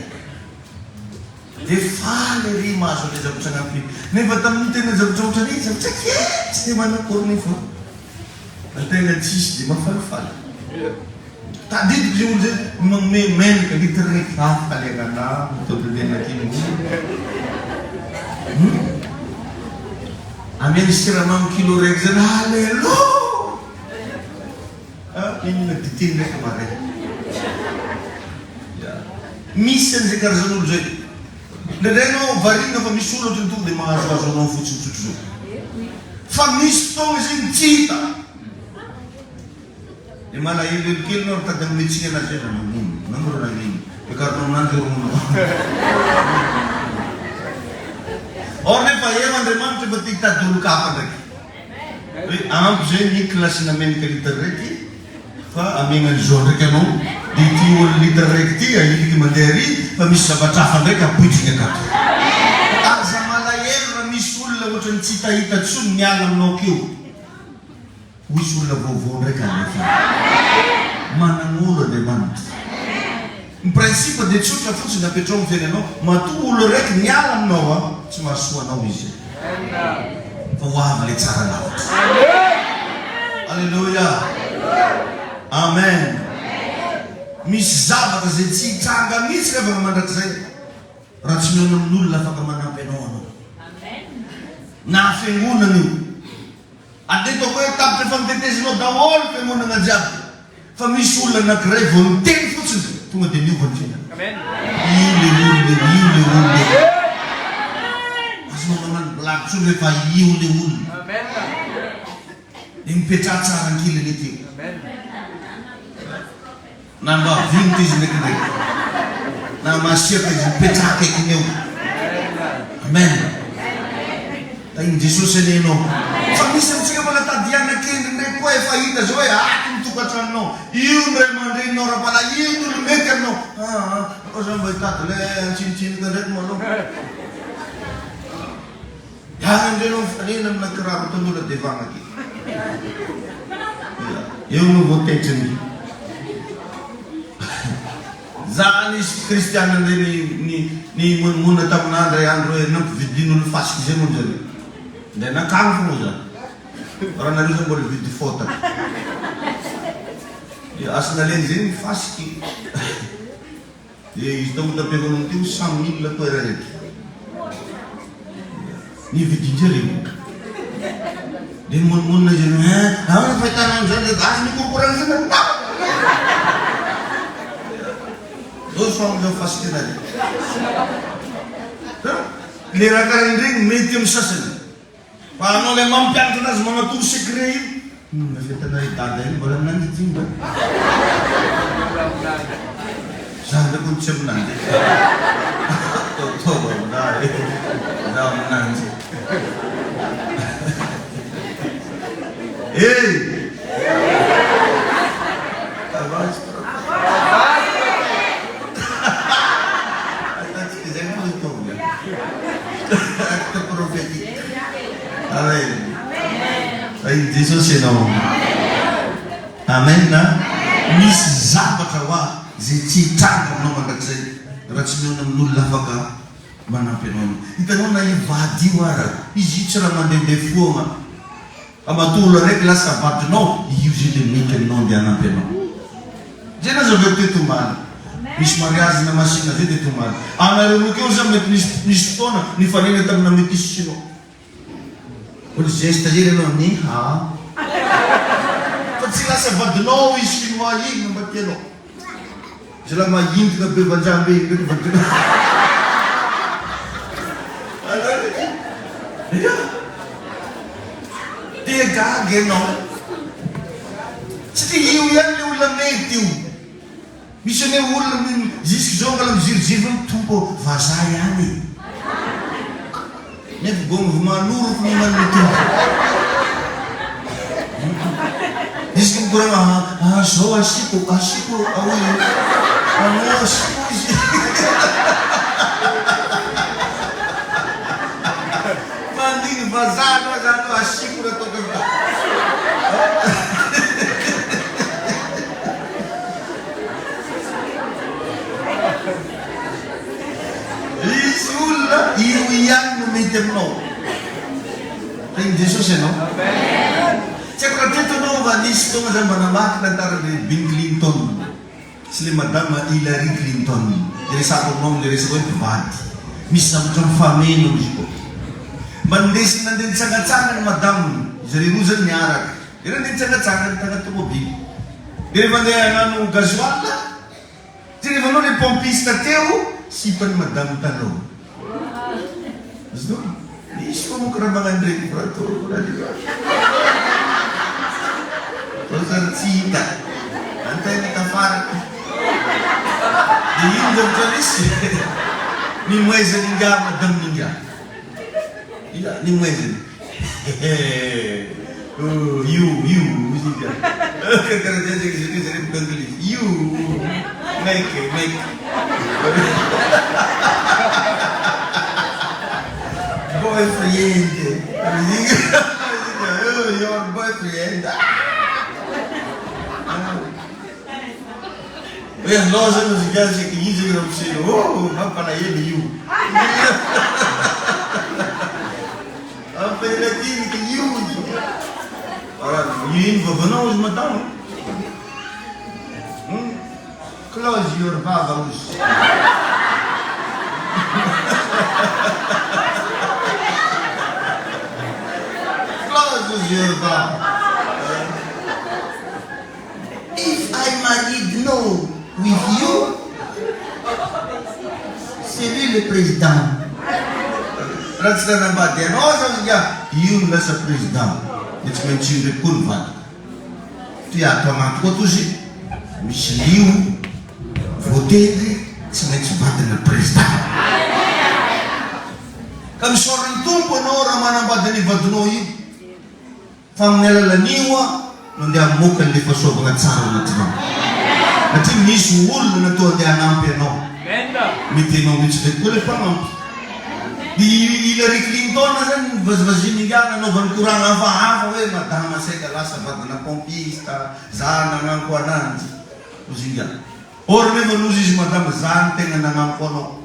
Dia faly ery mahazo an'ilay zavatra agnampiana. Nefa tamin'io tena zavatra ohatran'iny, zavatra kely tsy dia manakory nefa ny tegna tsisy dia mahafalifaly. Tadidiko izay olo zay magnome menaka litre raiky hafaliagna anah mitondra menaka iny. Hum. Ameno siramamy kilo raiky zany, alléluia! Ah, inona dite ndraiky maraina. Ya. Misy an'izay karazan'olo zay. Indraindray ianao variana fa misy olona ohatran'ny tonga dia mahazoazo anao fotsiny tsotr'izao. Fa misy fotoana izay tsy hita. Dia malahelohelo kely ianao mitady hanome tsiny anazy hoe nagnino, nagnino nagnino. Ampiakarinao aminanjy io ronono. Or nefa eo Andriamanitra efa te hitady olon-kafa ndraiky. Hoe ampy zay ny kilasina menaka litre raiky fa amegna an'izao ndraiky anao de ity ol litre raiky ity ahiliky mandeha ary fa misy zavatra hafa ndraiky apoitriny akato. Aza malahelo raha misy olona ohatran'ny tsy hitahita tsony miala aminao keo. Ho hisy olona vaovao ndraiky alefa any. Managn'olo Andriamanitra. Ny principe dia tsotra fotsiny apetrao amin'ny fiainanao, matoa olo raiky miala aminao an, tsy mahasoa anao izy. Fa ho avy le tsara lavitra. Alléluia. Amen. Misy zavatra izay tsy hitranga mihitsy ry havana mandrakizay raha tsy mihaona amin'olona afaka manampy anao anao. Na fiangonana io. Ary dia ataoko hoe tapitra efa notetezinao daholo fiangonana jiaby fa misy olona anakiray vao niteny fotsiny tonga dia niova ny fiainana. Io le olona io, io le olona io. Aza mba magnano blague tsony rehefa io le olona. Dia mipetraha tsara ankilany ety io. Na mba vinitra izy ndraikindraiky, na masiaka izy, mipetraha akaikiny eo. Amen. Tahin'i Jesosy anie ianao. Fa misy amintsika mbola tady hiana-kendry ndray koa efa hita zao hoe ato ny tokantranonao, io ny ray aman-dreninao ara-panahy, io ny olo mety aminao. Aa, aleo za mba hitady ilay antsinotsinoka ndraiky malou. Any indray no mifanena amina kiraro ataon'olona devant aty. Eo no vao taitra ny. Za nisy kristiana ndray ny ny nimonomonona taminà ndray andro hoe nampividin'olo fasika zay moa zareo. Ndray nankany fô moa za. Raha nareo zao mbola hividy fotaka. Dia asa nalainy zay ny fasiky. Dia izy tao tam-piangonana teo 100 mille toera rehetra. Ny vidin-jareo. Dia nimonomonona izy ireo, hein, ahoana ny fahitana an'izany dia aza mikorokoro an'izany na. Zao soa amin'izao fasika anareo. Le raha karaha ireny mety amin'ny sasany. Fa anao ilay mampianatra anazy manatoro secret io. Inona fetanay dada io mbola aminany ity mba. Za ndray kony tsy aminanjy. Ataotaova aminah e. Za aminanjy. Hey! Avance Ataontsika izay moa tonga. Acte prophétique. Amen. Tahin'i Jesosy ianao. Amen. Misy zavatra hoa izay tsy hitranga aminao mandrakizay raha tsy mihaona amin'olona afaka manampy anao ianao. Hitanao na io vady io ara, izy io tsy raha mandehandeha foagna. Fa matoa olo araiky lasa vadinao, io zay le mety aminao andeha hanampy anao. Zay nazavaiko teto omaly. Misy mariage na masina zay teto omaly. Anareo roa keo zany mety nisy nisy fotoana nifanena tamina metisy chinois. Mbola geste irery anao ni hao. Fa tsy lasa vadinao izy chinois iny no mba tianao. Zalahy mahintina be vazaha be iny ndraiky vadinao. Dia gaga ianao. Satria io ihany ilay olona mety io. Misy anie olona jusque zao mbola miziriziry hoe Tompo ô, vazaha ihany e. Nefa gomvo manoroka no manome Tompo. Jusque mikoragna ah, ah zao asiako, asiako ahoy, anao asiako izy. Mandigny vazaha anao zany hoe asiako raha ataoko amiko. Hisy olona io ihany no mety aminao. Tahin'i Jesosy ianao. Tsy haiko raha teto ianao fa nisy fotoana zay mba namaky tantaran'i Bill Clinton sy le madama Hillary Clinton. Iresahako aminao amin'ilay resaka hoe mpivady. Misy zavatra mifameno amin'izy koa. Mba nindesiny nandeha nitsangatsangana ny madaminy. Zareo roa zany niaraka. Dia nandeha nitsangatsangana tanaty tomobily. Dia rehefa andeha hagnano gasoil, dia rehefa anao le pompiste teo, sipan'i madame taloha. Azonao? Misy koa manko raha magnano regny fa atao raha le Fa sary tsy hita. Antegna tafaraka. Dia ino zavatra nisy? Nimoezan'ingahy madame-n'ingahy. Ia, nimoezany. Hehe oh you you hoy izy a. Karakaraha zay zegny izy zare boka anglisy. You make make. Boyfriend. Oh your boyfriend. Hoe anao zany ozy ingahy zeky io zegny ramose oh mampalahelo io. Ampelatinika io izy. Ino vavanao ozy madama? Hmm? Close your vava ozy. Close your vava. If I married no with you, c'est lui le président. Raha tsy nanambady anao aza izy ingahy, io no lasa président, dia tsy maintsy io ndraiky koa no vadiko. Ty ato anatiko ato izy misy lio voatendry tsy maintsy vadina président. Ka misaora ny Tompo anao raha manambady an'io vadinao io. Fa amin'ny alalan'io aho no andeha hamoaka an'ilay fahasoavana tsara ao anatinao. Satria misy olona natao andeha hanampy anao. Mety ianao mihitsy ndraiky koa ilay mpanampy. Dia i Hillary Clinton zany nivazivazian'ny ingahy nanaovany koragna hafahafa hoe madama saika lasa vadina pompiste, za nagnanko ananjy. Hozy ingahy. Or nefa loza izy madama za no tegna nagnampo anao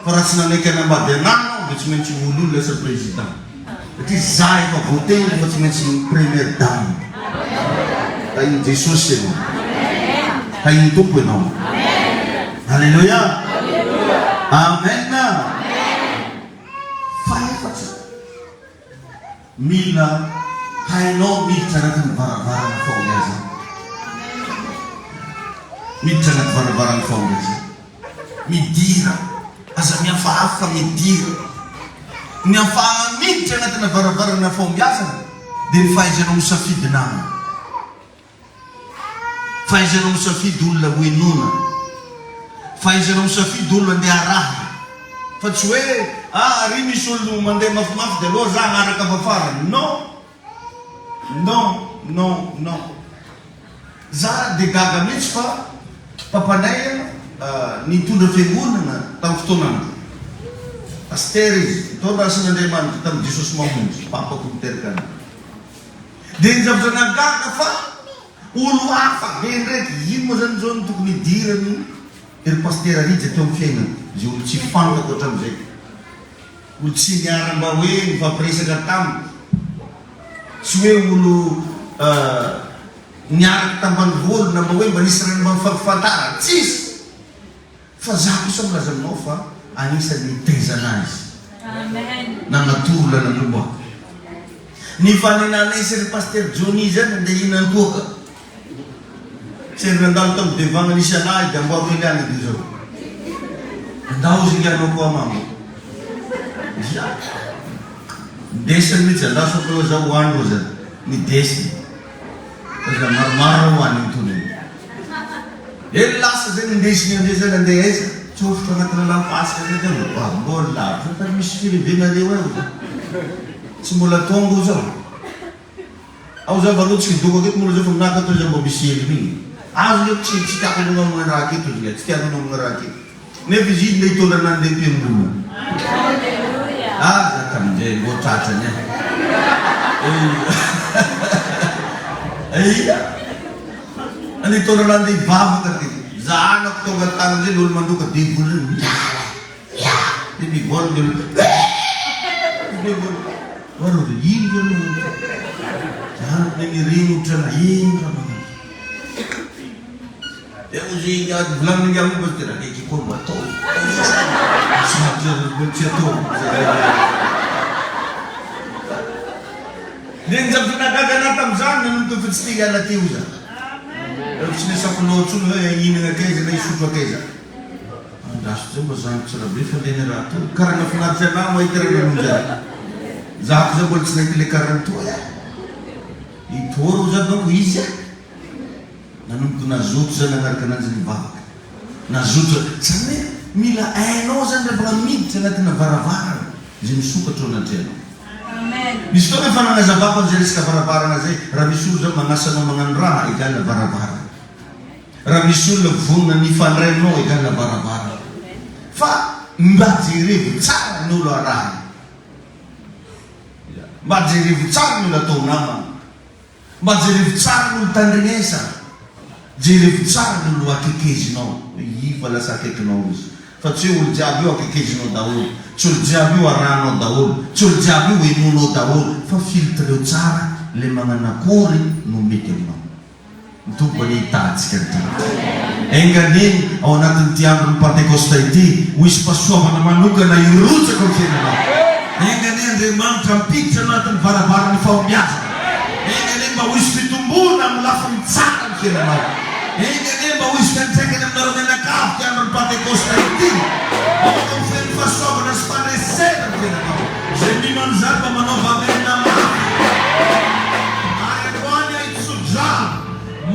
fa raha tsy nanaiky hanambady anah anao de tsy maintsy ho olo lasa président satria za efa voatendry fa tsy maintsy première dame. Tahin'i Jesosy ianao. Tahin'ny Tompo ianao. Alléluia. Amen. Fahefatra. Mila hainao miditra anatin'ny varavarana fahombiazana. Miditra anaty varavaran'ny fahombiazana. Midira. Aza mihafahafa fa midira. Ny ahafahana miditra anatina varavarana fahombiazana dia ny fahaizanao misafidy namana. Fahaizanao misafidy olona ho henoina. Fahaizanao misafidy olona andeha arahina. Fa tsy hoe ah ary misy olona mandeha mafimafy dia aleo za hanaraka avy afara. Non! Non! Non! Non! Za dia gaga mihitsy fa papanay nitondra fiangonana tamin'ny fotoan'andro. Pasitera izy, nitondra asan'Andriamanitra tamin'i Jesosy Mamonjy, papako niteraka anah. Dia ny zavatra nahagaga fa olo hafa be ndraiky, ino moa zany zao no tokony hidirany ry Pasitera Rija teo amin'ny fiainana, izay olo tsy fantako hatramin'izay, olo tsy niara mba hoe nifampiresaka tamiko, tsy hoe olo niaraka tambanivolo na mba hoe mba nisy raha mba nifampifantara, tsisy! Fa za kosa milaza aminao fa anisan'ny nitaizana azy. Nanatoro lalana momba. Nifanenanay sy ry Pasitera Johnny zany nandeha hihinan-toaka. Tsy ary nandalo tamin'ny devant nisy anahy dia amboaro hely any dia zao. Andao zy ingahy anao koa mamo. Dia. Ndesiny mihitsy, andraso aloha zaho ho any oza, nidesiny. Oza maromaro aho ho any itony. Eny lasa zay nindesiny amizay zay nandeha aiza? Tsofotra anatina lampasika zay teo, mba mbola lavitra fa misy filevenareo eo oza. Tsy mbola tonga oza aho. Ao za valoha tsy hidoko aketo moa zao fa minaka ato za mba misy heviny igny. Azo nge tsy tsy tiako anao amina raha aketo izy nge, tsy tiako anao amina raha aketo. Nefa izy iny le hitondra anah ndeha am-piangonana. Aza tamin'izay mbô tratrany eh. Eia. Andeha hitondra anah ndeha hivavaka ty. Zanako tonga tany amizay le olo mandoka devoly reny miala. Dia mivola ny olona. Devoly. Hoy ry ino zany no Zany ny miringotra na ino raha magnano. Dia hoy ingahy volaniny ingahy moa pasitera, akaiky koa mba atao. Sarotra tsy atao. Dia ny zavatra nahagaga anah tamin'izany nanomboka efa tsy te hiala teo za. Efa tsy nisako loha intsony hoe hihinana akaiza na hisotro akaiza. Andraso zay mba zany tsara be fa lena raha toa kara nafinaritra anah mahita raha namonjy ahy zah ko zay mbola tsy nahita le kara ny toa eh i toro zany donc izy eh nanomboka nazoto zany nagnaraka ananjy nivavaka nazoto zany hoe mila hainao zany rehefa miditra anatina varavarana izay misokatra eo anatrehanao misy fotoana efa nagnazavako an'izay resaka varavarana zay raha misy olo zao magnasa anao magnano raha egal varavarana Raha misy olona vonona ny hifandray aminao egal varavarana. Fa mba jerevo tsara ny olo arahina. Mba jerevo tsara ny olo atao namana. Mba jerevo tsara ny olo tandrinesana. Jerevo tsara ny olo akekezinao. Hoe iva lasa akaikinao izy. Fa tsy hoe olo jiaby io akekezinao daholo. Tsy olo jiaby io arahanao daholo. Tsy olo jiaby io henoinao daholo. Fa filtreo tsara le magnanakory no mety aminao. Ny Tompo anie hitaha antsika rehetra. Enga anie ao anatin'ity andron'ny Pantekosta ity ho hisy fahasoavana manokana hirotsaka ao fiainanao. Enga anie Andriamanitra hampiditra anatin'ny varavaran'ny fahombiazana. Enga anie mba ho hisy fitomboana amin'ny lafiny tsara ny fiainanao. Enga anie mba ho hisy fiantraikany aminareo mianakavy ity andron'ny Pantekosta ity. Aoka ho feno fahasoavana sy fandresena ny fiainanao. Izay mino an'izany mba manaova amena mafy. Ary androany aho hitso-drano.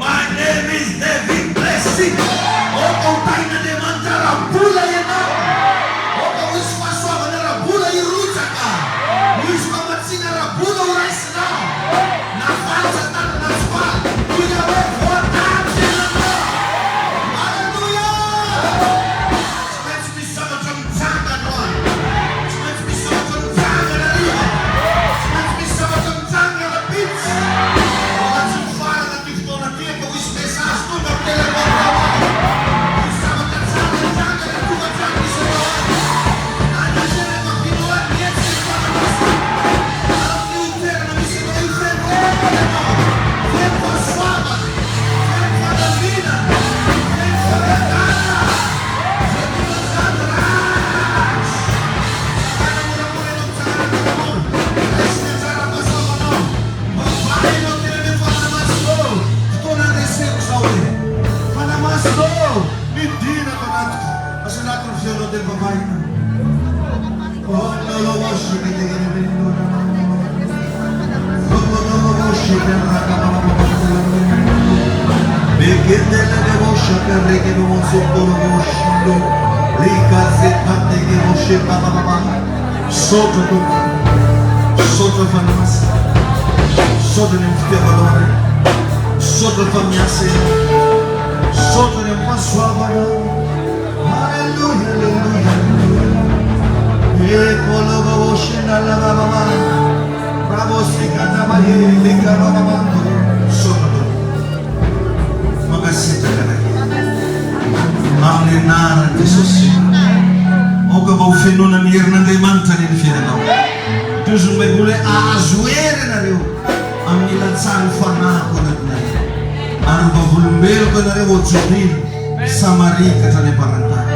My name is David Blessing. Aoka ho tahin'Andriamanitra ara-bola ianao. Aoka ho hisy fahasoavana ara-bola hirotsaka. Ho hisy famatsiana ara-bola ho raisinao. Na faly Satana na tsy faly. Hoy Yahweh, voatahy ny fiainanao. Aleloia! Tsy maintsy misy zavatra mitranga androany. Tsy maintsy misy zavatra mitranga hariva. Tsy maintsy misy zavatra mitranga rahampitso. Mbola tsy mifarana ity fotoana ity efa ho hisy message tonga amin'ny telephone-nao any. Hisy zavatra tsara hitranga any an-tokantrano misy anao any. Any amin'ny fianakavianao any mihetsika ny Fanahy Masina. Amin'io toerana misy anao io feno hery ianao, feno fahasoavana, feno fandaminana, feno fahagagana. Izay mino an'izany ratsy. Tsangana moramora ianao, mitsangana moramora. Raiso ny anjara fahasoavanao. Mivavaha ianao tena ny Fanahy Masina ô. Fotoana handreseko izao e. Fanahy Masina ô, midina ato anatiko. Asandrato ny feonao dia mivavaha ianao. Misaotra Tompo, misaotra Fanahy Masina, misaotra ny amin'ny fitiavanao anay, misaotra fa miasa Ianao, misaotra ny amin'ny fahasoavanao. Aleloia, aleloia, aleloia. Misaotra Tompo. Mankasitraka Ray. Amin'ny anaran'i Jesosy. Aoka mba ho fenoina ny herin'Andriamanitra anie ny fiainanao. Toy ny Baiboly hoe ahazo hery ianareo amin'ny ilatsahan'ny fanahiko anatinareo. Ary ho vavolombeloko ianareo ao Jodia, Samaria ka hatrany am-paran-tany.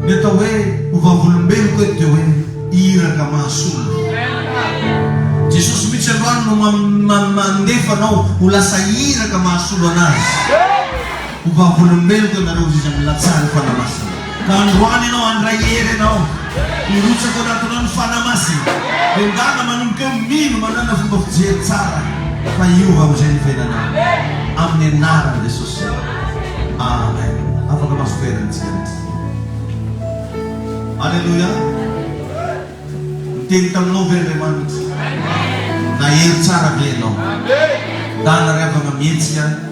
Ny atao hoe ho vavolombeloko eto dia hoe iraka mahasolo. Jesosy mihitsy androany no mandefa anao ho lasa iraka mahasolo anazy. Ho vavolombeloko ianareo hoy Izy amin'ny latsahan'ny Fanahy Masina. Ka androany ianao handray hery ianao. Hirotsaka ao anatinao ny Fanahy Masina. Endana manomboka eo mino, manana fomba fijery tsara fa hiova amin'izay ny fiainanao. Amin'ny anaran'i Jesosy. Amen. Afaka mahazo toerana isika rehetra. Aleloia. Niteny taminao ve Andriamanitra? Nahery tsara ve ianao? Ndana ry havana mihetsika.